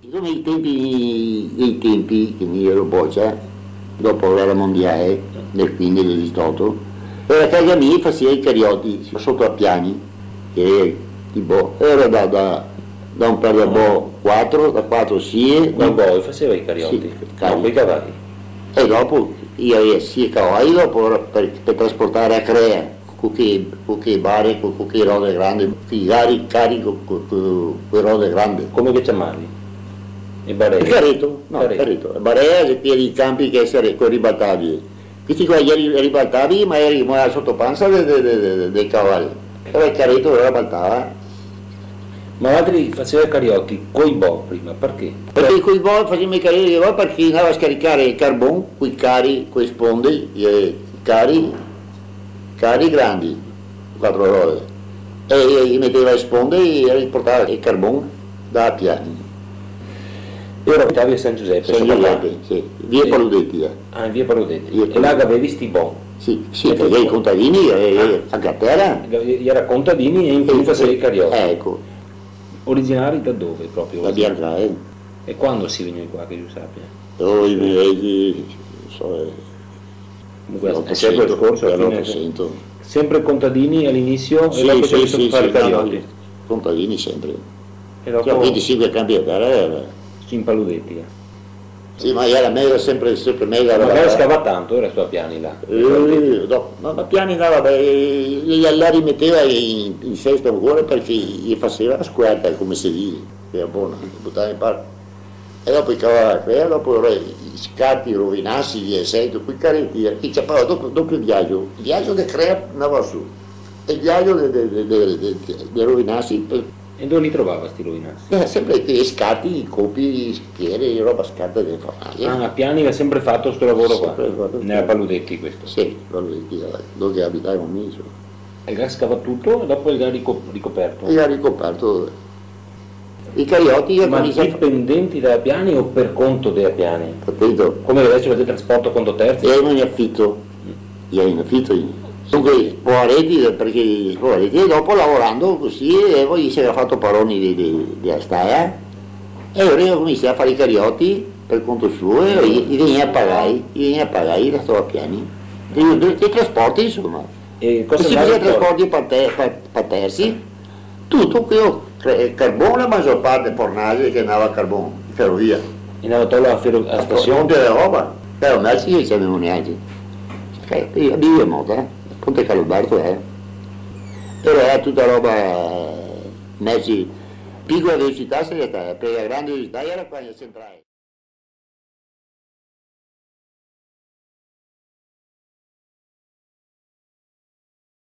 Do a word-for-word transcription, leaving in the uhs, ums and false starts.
Insoma, i tempi, i tempi che mi iero bocia, dopo la guera mondiale, del quindese, del disdoto, iera che mi faseva i carioti soto a Piani, che, tipo, iera da, da, da un par de bo, quatro, da quatro sie, coi da boi faseva i carioti? Sì, no, cari. Coi cavai. E dopo i gavea sie cavai, dopo iera par, par trasportar a crea, co che, co che bare, co, co che rode grande, i cari, cari co, co, co, co rode grande. Come che ciamavi? E baree? El careto, no, careto. Careto. E baree, e pie dei canpi che iera co ribaltabi. Questi qua i iera ribaltabi, ma iera, ma iera soto pansa de, de, de, de, de caval. Iera el careto, alora baltava. Ma valtri faseva carioti coi bo prima, parché? Parché coi bo faseva i carioti coi bo, parché i ndava a scaricare el carbon, coi cari, coi sponde, eh, cari, cari grandi, quatro rode. E, e i meteva le sponde e i portava el carbon da Piani. E alora abitavi a San Giusepe, San Giusepe, sì. Via Paludetti, eh. Ah, in via Paludetti. Via Paludetti. E là gavevi sti bo? Sì, sì, parché i contadini, eh, eh, anca a tera. I iera contadini e in più faseva i carioti. Eh, eco. Originari da dove proprio? Da Bianca, eh. E quando si vegnui qua, che io sappia? Oh, i veci, so, eh, Comunque, el secolo scorso, alla fine, l'Ottocento. Sempre contadini all'inizio e dopo si è messo a fare i carioti. Sì, sì, sì, no, no, contadini sempre. E dopo... Cioè, venticinque campi de tera iera. In Paludetti, eh. Sì, ma iera mejo, sempre, sempre mejo. Ma iera scavà tanto, iera sto a Piani là. Eh, dopo, ma, ma Piani là, vabè, eh, la, la rimeteva in, in sesto ancora parché i faseva la scuerta, come se dixe, che iera bona, i butava in par-, E dopo i cavava, e dopo i scarti rovinasi, via, sento, coi careti, eh, che i ciapava dopo, dopo el viajo, el viajo de crea ndava su, e el viajo de, de, de rovinasi, par... E dove li trovava sti rovinasi? Eh, sempre i scarti, i copi, i schieri, roba scarta de fornaie. Ah, ma Piani ga sempre fato sto lavoro qua? Sempre fato. Nela Paludetti questo? Sì, Paludetti, eh, dove che abitava mi, insoma. E el ga scavà tuto e dopo el ga rico-, ricoperto? E el ga ricoperto. I carioti, i ga cominsià... Ma dipendenti da Piani o par conto de Piani? Capito? Come che deso fate trasporto conto terzi? Iero in afito. Mm. Iero in afito mi. Dunque, povareti, parché povareti, e dopo lavorando cusì, e po i se ga fato paroni de, de, de la stala, e alora i ga cominsià a fare i carioti par conto suo, e i, i vegnea pagai, i vegnea pagai da sto a Piani. E, e trasporti, insoma. E cosa... E se faseva trasporti par te-, par, par terzi, tuto queo, cre-, carbon, la magior parte, fornase che ndava a carbon, ferovia. E ndava a tolo a fero-, a stasion? Ponte dela Roba, però merci che ciamemo neanche. Eh, via, via Mota, eh. Ponte Carlo Alberto, eh. Però iera tuta roba, eh, merci. Picola velocità se stava, par la grande velocità iera qua in centrale.